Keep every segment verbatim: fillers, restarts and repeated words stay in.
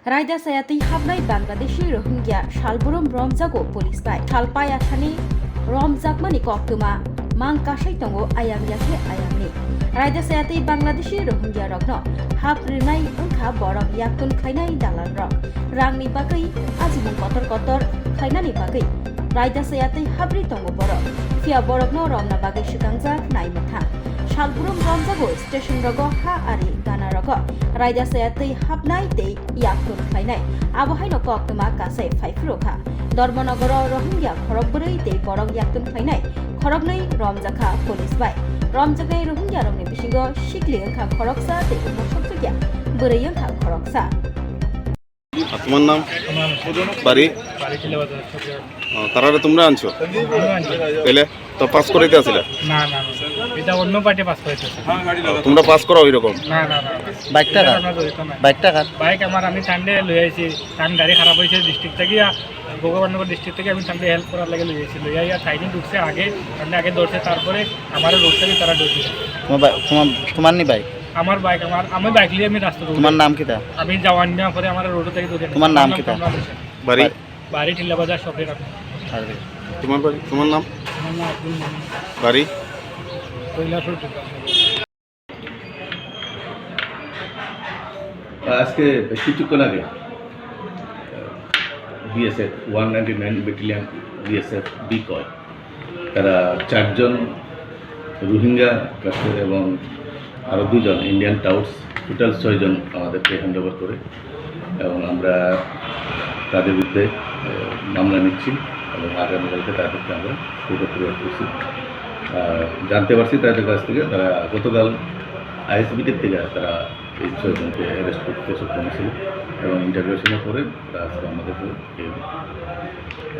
Raida saya twi hapnai Bangladeshi Rohingya salbrum romjago police bai. Salpai athani romjakmani koktwma mang kasai tongo ayang yakhe ayangni. Raida saya twi Bangladeshi Rohingya rokno hap rinai wngkha borok yaktun khlainai dalal rok. Rangni bagwi ajimung kotor kotor khlainani bagwi raida saya twi hapri tongo borok. Phiya borokno romna bagwi swkangjak nai mwthang. Salbrum romjago station rogo ha ari gana rogo raida saya twi hapnai tei yaktun khlainai. Abo haino koktwma kasai phaiphuru kha. Dharmanagaro Rohingya khorok bwrwi tei borok yaktun khlainai khoroknwi romjakha police bai. Romjaknai Rohingya rokni bisingo sikli wngkha khoroksa tei umor sokjagya bwrwi wngkha khoroksa. আর তোমার নাম? আমার নাম সুজন। বাড়ি? বাড়ি টিলা বাজার, সদর। ও, তারারে তোমরা আনছো? আমরা আনছি। তাইলে তো পাস করাইতে আসিলা? না, না, না। এটা অন্য পার্টি পাস করাইতেছে। তোমরা পাস করাও এরকম? না, না, না, না। বাইকটা এটা কার? আমরা জড়িত নাই। বাইকটা কার? বাইক আমার, আমি সানডে লই আইছি। তার গাড়ি খারাপ হয়েছে ডিস্ট্রিক্ট থেকে, আর ভগবাননগর ডিস্ট্রিক্ট থেকে আমি সানডে হেল্প করার লাগে লই আইছি। লই আইয়া সাইডে ঢুকছে আগে, সামনে আগে ধরছে, তারপরে আমার রোড থেকে তারা ঢুকছে। তোমার বাই-, তোমার, তোমার নি বাইক? আমার বাইক, আমার, আমি বাইক নিয়ে আমি রাস্তা রোডে। তোমার নাম কিতা? আমি জওয়ান মিয়া, পরে আমার রোড থেকে দূরে তোমার নাম আমার নাম কিতা? কামরান হোসেন। বাড়ি? বাড়ি টিল্লা বাজার, শপে রাখো। আর তোমার বাড়ি, তোমার নাম? আমার নাম আব্দুল মোহাম্মদ। বাড়ি? কৈলাসহর টিল্লা। আজকে কিছুক্ষণ আগে BSF one ninety nine battalion, BSF decoy, তারা চারজন রোহিঙ্গা কাশ্মীর এবং আরও দুজন ইন্ডিয়ান টাউটস, টোটাল ছয়জন আমাদেরকে হ্যান্ড ওভার করে এবং আমরা তাদের বিরুদ্ধে, আহ, মামলা নিচ্ছি এবং আগামীকালকে তাদেরকে আমরা কোর্টে ফরওয়ার্ড করছি। আর জানতে পারছি তাদের কাছ থেকে, তারা গতকাল আইএসবিটির থেকে তারা এই ছয়জনকে অ্যারেস্ট করতে সক্ষম হয়েছিল এবং ইন্টারোগেশনের পরে তারা আজকে আমাদেরকে এই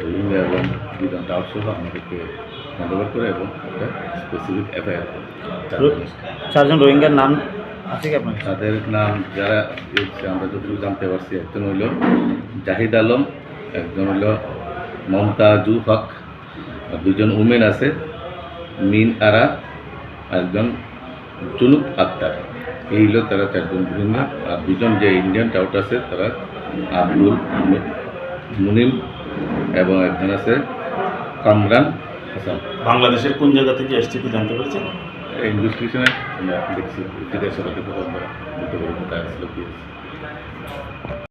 রোহিঙ্গা এবং দুজন টাউট সহ আমাদেরকে হ্যান্ড ওভার করে এবং একটা স্পেসিফিক এফআইআর করে। চারজন, চারজন রোহিঙ্গার নাম আছে কি আপনার কাছে? তাদের নাম যারা এসছে, আমরা যতটুকু জানতে পারছি, একজন হইল জাহিদ আলম, একজন হইল মমতাজু হক, আর দুজন উমেন আছে, মিন আরা, আর একজন জুনুক আক্তার। এই হইল তারা চারজন রোহিঙ্গা। আর দুজন যে ইন্ডিয়ান টাউট আছে, তারা আব্দুল মু-, মুনিম এবং একজন আছে কামরান হাসান। বাংলাদেশের কোন জায়গা থেকে এসছে কি জানতে পেরেছেন? ইনভেস্টিগেশনে আমরা দেখছি, জিজ্ঞাসাবাদে আমরা বলতে পারবো কোথায় আসলো, কি হয়েছে।